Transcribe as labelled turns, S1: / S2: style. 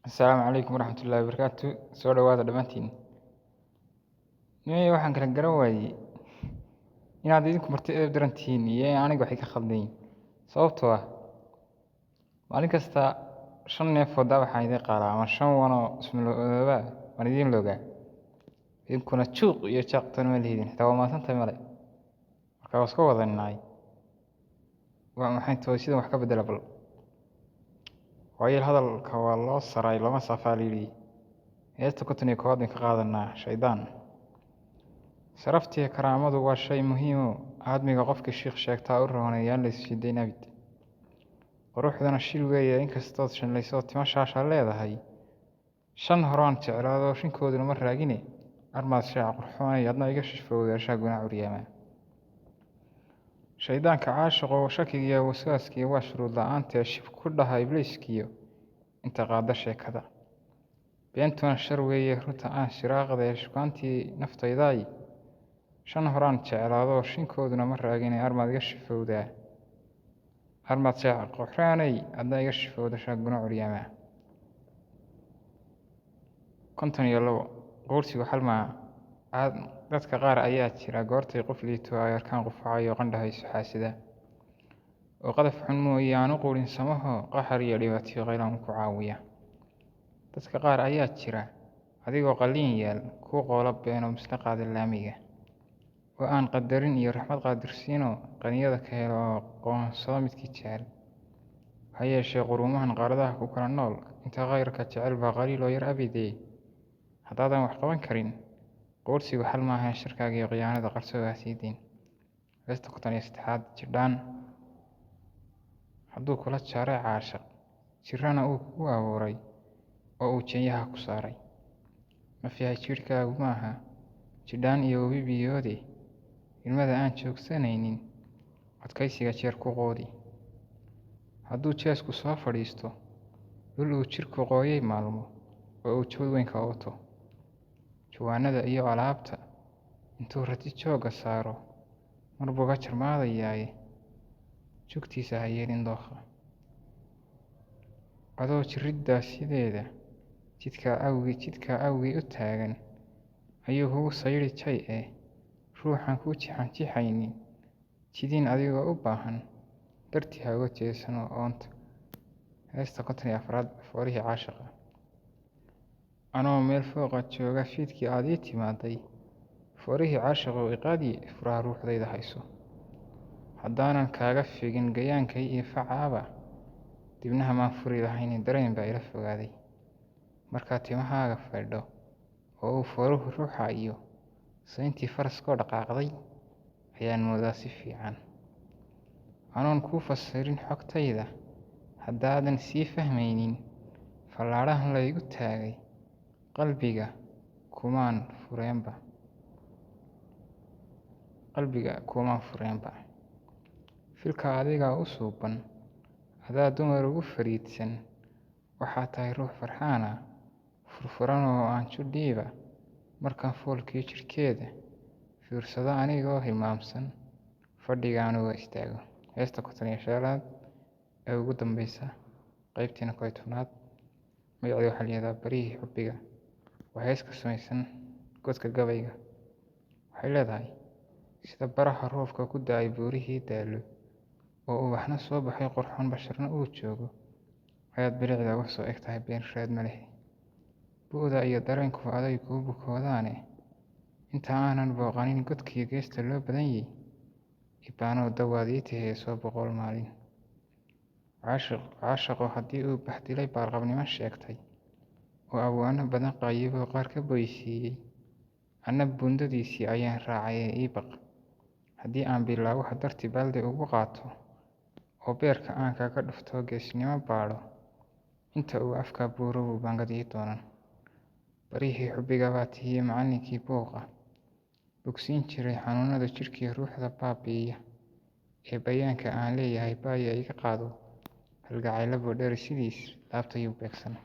S1: Asalaamu calaykum waraxmatullaahi wabarakaatu. Soo dhawaada dhammaantiin. Nimay, waxaan kala garan waayey inaad idinku marti edeb daran tihiin iyo in aniga waxay ka khaldan yihiin, sababtoo ah maalin kasta shan neef oo daabax aan idiin qaalaa ama shan wanoo ismaloobaa waan idiin loogaa, idinkuna juuq iyo jaaq toona ma lihidin, xitaa waa mahadsantahay male. Marka waa iska wadannaay. Waa maxay tooy sidan? Wax ka bedela bal. Waayo, hadalka waa loo saray, looma safaa la yidhi. Heesta 51aad bayn ka qaadanaa. Shaydaan. Sharaftiiyo karaamadu waa shay muhiimo aadmiga, qofkii shiikh sheegtaa u roonay, yaan la isjidayn abid. Quruxdana shil weeye, inkastood shanlayso timo shaasha leedahay. Shan horaan jeclaado, shinkooduna ma raagine. Armaad shaac qurxoonay, adna iga shifowda shaaguna curyaama. Shaydaanka caashiqo, shakigiiyo waswaaskiyo waa shuruud la'aantee, shib ku dhaha ibliiskiyo inta qaada sheekada. Beentuna shar weeye, runta aan shiraaqdee, shukaantii naftaydaay. Shan horaan jeclaado, shinkooduna ma raagine. Armaad iga shifowdaa, armaad shaac qurxoonay, adna iga shifowda shaaguna curyaama. 52. Quursigu xal maaha. Dadka qaar ayaa jira goortay qof liito ay arkaan qufacayo, qandhahayso, xaasida oo qadaf xun mooye aan u quurin samaho, qaxar iyo dhibaatiyo qaylaan ku caawiya. Dadka qaar ayaa jira adigoo qalliin yaal kuu qoola beeno, misna qaada laamiga, oo aan qadarin iyo raxmad qaadirsiino, qaniyada ka helo oo qoonsado midkii jecel. Ha yeeshee, quruumahan qaaradaha ku kala nool, inta khayrka jecel baa qaliil oo yar abidee. Haddaadan wax qaban karin, quursigu xal maaha, sharkaaga iyo khiyaanada qarso, ha sii dayn. Heesta 53aad, Jidhaan. Hadduu kula jaaray caashaq, jirrana uu kugu abuuray oo uu jeenyaha ku saaray, naf yahay jidhkaagu maaha jidhaan iyo webi biyoode. Ilmada aan joogsanaynin adkaysiga jeer ku qoodi. Hadduu jeesku soo fadhiisto dhul uu jidhku qooyay maalmo oo uu jawd weyn ka ooto, jawaanada iyo alaabta intuu rati joogga saaro, mar buu ka jarmaadayaaye, jugtiisa ha yeelin dookha. Adoo jirridda sideeda jidka awgii u taagan ayuu kugu sayri jay eh. Ruuxaan kuu jixinjixaynin jidin adigoo u baahan, dartii ha uga jeesan oonta. Heesta 54aad, Foorihii Caashaqa. Anoo meel fooqa jooga fiidkii aad ii timaaday, foorihii caashaqow iqaadi, furaha ruuxdayda hayso. Haddaanan kaaga figin gayaankay iyo facaaba, dibnaha maan furi lahayne, dareen baa ila fogaaday. Markaad timahaaga feedho oo uu fooruhu ruxayo, sayntii faraskoo dhaqaaqday ayaan moodaa si fiican. Anoon kuu fasirin xogtayda, haddaadan sii fahmaynin fallaadhahan laygu taagay, qalbiga kumaan fureenba, qalbiga kumaan fureenba. Filka adigaa u suuban, adaa dumar ugu fariidsan, waxaad tahay ruux farxaana, furfuran oo aan judhiiba markaan foolkiyo jidhkeeda fiirsado, anigoo hilmaamsan fadhiga aan uga istaago. Heesta 55aad ee ugu dambeysa qeybtiina 11aad, magaceeda waxaa la yihahdaa Barihii Xubbiga. Waa hees ka samaysan godka gabayga. Waxay leedahay: sida baraha roobka ku da'ay buurihii Daallo, oo ubaxna soo baxay qurxoon, basharna uu joogo, ayaad bilicda uga soo eg tahay, been raad ma leh. Bu'da iyo dareenkuba aday kuu bukoodaane, inta aanan booqanin godkiyo geesta loo badanyay, ibaanow dawaad ii tahee, soo boqol maalin. Caashaqu haddii uu bahdilay baarqabnimo sheegtay, oo abwaano badan qaayiboo qaar ka boysiiyey, anna buundadiisii ayaan raacay ee ii baq. Haddii aan bilaawaha dartii baaldi ugu qaato oo beerka aan kaga dhufto, geesnimo baadho, inta uu afka buuro buu baangad ii doonan. Barihii xubbiga baa tihiye, macallinkii buuqa bogsiin jiray xanuunada jidhkiyo ruuxda baabi'iya, ee bayaanka aan leeyahay baaya iga qaado, kalgacaylo boodheri sidiis laabtayuu beegsan.